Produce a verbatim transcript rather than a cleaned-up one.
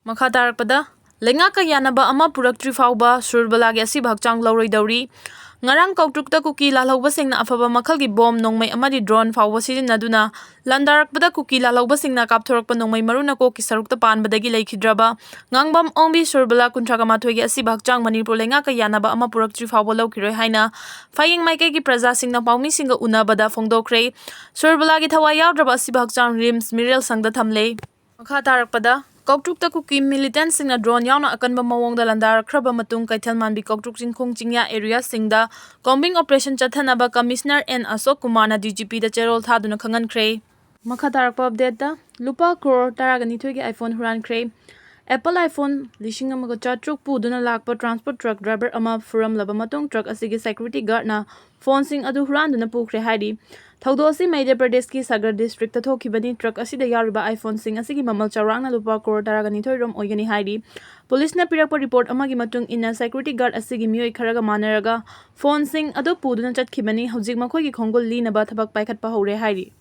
ꯃꯈꯥ ꯇꯥꯔꯛꯄꯗ, ꯂꯩꯉꯥꯛꯀ ꯌꯥꯅꯕ ꯑꯃ ꯄꯨꯔꯛꯇ꯭ꯔꯤ ꯐꯥꯎꯕ ꯁꯨꯔꯕꯂꯥꯒꯤ ꯑꯁꯤꯕ ꯍꯛꯆꯥꯡ ꯂꯧꯔꯣꯏꯗꯧꯔꯤ꯫ ꯉꯔꯥꯡ ꯀꯧꯇ꯭ꯔꯨꯛꯇ ꯀꯨꯀꯤ ꯂꯥꯜꯍꯧꯕꯁꯤꯡꯅ ꯑꯐꯕ ꯃꯈꯜꯒꯤ ꯕꯣꯝ, ꯅꯣꯡꯃꯩ ꯑꯃꯗꯤ ꯗ꯭ꯔꯣꯟ ꯐꯥꯎꯕ ꯁꯤꯖꯤꯟꯅꯗꯨꯅ ꯂꯥꯟꯗꯥꯔꯛꯄꯗ ꯀꯨꯀꯤ ꯂꯥꯜꯍꯧꯕꯁꯤꯡꯅ ꯀꯥꯞꯊꯣꯔꯛꯄ ꯅꯣꯡꯃꯩ ꯃꯔꯨꯅ ꯀꯣꯛꯀꯤ ꯁꯔꯨꯛꯇ ꯄꯥꯟꯕꯗꯒꯤ ꯂꯩꯈꯤꯗ꯭ꯔꯕ ꯉꯥꯡꯕꯝ ꯑꯣꯡꯕꯤ ꯁꯨꯔꯕꯂꯥ ꯀꯨꯟꯊ꯭ꯔꯥ ꯃꯥꯊꯣꯏꯒꯤ ꯑꯁꯤꯕ ꯍꯛꯆꯥꯡ ꯃꯅꯤꯄꯨꯔ ꯂꯩꯉꯥꯛꯀ ꯌꯥꯅꯕ ꯑꯃ ꯄꯨꯔꯛꯇ꯭ꯔꯤ ꯐꯥꯎꯕ ꯂꯧꯈꯤꯔꯣꯏ ꯍꯥꯏꯅ ꯐꯌꯦꯡ ꯃꯥꯏꯀꯩꯒꯤ ꯄ꯭ꯔꯖꯥꯁꯤꯡꯅ ꯄꯥꯎꯃꯤꯁꯤꯡꯒ ꯎꯅꯕꯗ ꯐꯣꯡꯗꯣꯛꯈ꯭ꯔꯦ꯫ ꯁꯨꯔꯕꯂꯥꯒꯤ ꯊꯋꯥꯏ ꯌꯥꯎꯗ꯭ꯔꯕ ꯑꯁꯤꯕ ꯍꯛꯆꯥꯡ ꯔꯤꯝꯁ ꯃꯤꯔꯦꯜ ꯁꯪꯗ ꯊꯝꯂꯦ꯫ ꯃꯈꯥ ꯇꯥꯔꯛꯄꯗ, ꯀꯧꯇ꯭ꯔꯨꯛꯇ ꯀꯨꯀꯤ ꯃꯤꯂꯤꯇꯦꯟꯠꯁꯤꯡꯅ ꯗ꯭ꯔꯣꯟ ꯌꯥꯎꯅ ꯑꯀꯟꯕ ꯃꯑꯣꯡꯗ ꯂꯥꯟꯗꯥꯔꯛꯈ꯭ꯔꯕ ꯃꯇꯨꯡ, ꯀꯩꯊꯦꯜ ꯃꯥꯟꯕꯤ ꯀꯧꯇ꯭ꯔꯨꯛ ꯆꯤꯡꯈꯣꯡ ꯆꯤꯡꯌꯥ ꯑꯦꯔꯤꯌꯥꯁꯤꯡꯗ ꯀꯣꯝꯕꯤꯡ ꯑꯣꯄꯔꯦꯁꯟ ꯆꯠꯊꯅꯕ ꯀꯃꯤꯁꯅꯔ ꯑꯦꯟ ꯑꯁꯣꯛ ꯀꯨꯃꯥꯔꯅ ꯗꯤ ꯖꯤ ꯄꯤꯗ ꯆꯦꯔꯣꯜ ꯊꯥꯗꯨꯅ ꯈꯪꯍꯟꯈ꯭ꯔꯦ꯫ ꯃꯈꯥ ꯇꯥꯔꯛꯄ ꯑꯞꯗꯦꯠꯇ, ꯂꯨꯄꯥ ꯀ꯭ꯔꯣꯔ ꯇꯔꯥꯒ ꯅꯤꯊꯣꯏꯒꯤ ꯑꯥꯏꯐꯣꯟ ꯍꯨꯔꯥꯟꯈ꯭ꯔꯦ꯫ ꯑꯦꯄꯜ ꯑꯥꯏꯐꯣꯟ ꯂꯤꯁꯤꯡ ꯑꯃꯒ ꯆꯥꯇ꯭ꯔꯨꯛ ꯄꯨꯗꯨꯅ ꯂꯥꯛꯄ ꯇ꯭ꯔꯥꯟꯁꯄꯣꯔꯠ ꯇ꯭ꯔꯛ ꯗ꯭ꯔꯥꯏꯚꯔ ꯑꯃ ꯐꯨꯔꯝꯂꯕ ꯃꯇꯨꯡ, ꯇ꯭ꯔꯛ ꯑꯁꯤꯒꯤ ꯁꯦꯀ꯭ꯌꯨꯔꯤꯇꯤ ꯒꯥꯔꯗꯅ ꯐꯣꯟꯁꯤꯡ ꯑꯗꯨ ꯍꯨꯔꯥꯟꯗꯨꯅ ꯄꯨꯈ꯭ꯔꯦ ꯍꯥꯏꯔꯤ꯫ ꯊꯧꯗꯣꯛ ꯑꯁꯤ ꯃꯙ꯭ꯌ ꯄ꯭ꯔꯗꯦꯁꯀꯤ ꯁꯥꯒꯔ ꯗꯤꯁꯇ꯭ꯔꯤꯛꯇ ꯊꯣꯛꯈꯤꯕꯅꯤ꯫ ꯇ꯭ꯔꯛ ꯑꯁꯤꯗ ꯌꯥꯎꯔꯤꯕ ꯑꯥꯏꯐꯣꯟꯁꯤꯡ ꯑꯁꯤꯒꯤ ꯃꯃꯜ ꯆꯥꯎꯔꯥꯛꯅ ꯂꯨꯄꯥ ꯀ꯭ꯔꯣꯔ ꯇꯔꯥꯒ ꯅꯤꯊꯣꯏ ꯔꯣꯝ ꯑꯣꯏꯒꯅꯤ ꯍꯥꯏꯔꯤ꯫ ꯄꯨꯂꯤꯁꯅ ꯄꯤꯔꯛꯄ ꯔꯤꯄꯣꯔꯠ ꯑꯃꯒꯤ ꯃꯇꯨꯡ ꯏꯟꯅ, ꯁꯦꯀ꯭ꯌꯨꯔꯤꯇꯤ ꯒꯥꯔꯗ ꯑꯁꯤꯒꯤ ꯃꯤꯑꯣꯏ ꯈꯔꯒ ꯃꯥꯟꯅꯔꯒ ꯐꯣꯟꯁꯤꯡ ꯑꯗꯨ ꯄꯨꯗꯨꯅ ꯆꯠꯈꯤꯕꯅꯤ꯫ ꯍꯧꯖꯤꯛ ꯃꯈꯣꯏꯒꯤ ꯈꯣꯡꯒꯨꯜ ꯂꯤꯅꯕ ꯊꯕꯛ ꯄꯥꯏꯈꯠꯄ ꯍꯧꯔꯦ ꯍꯥꯏꯔꯤ꯫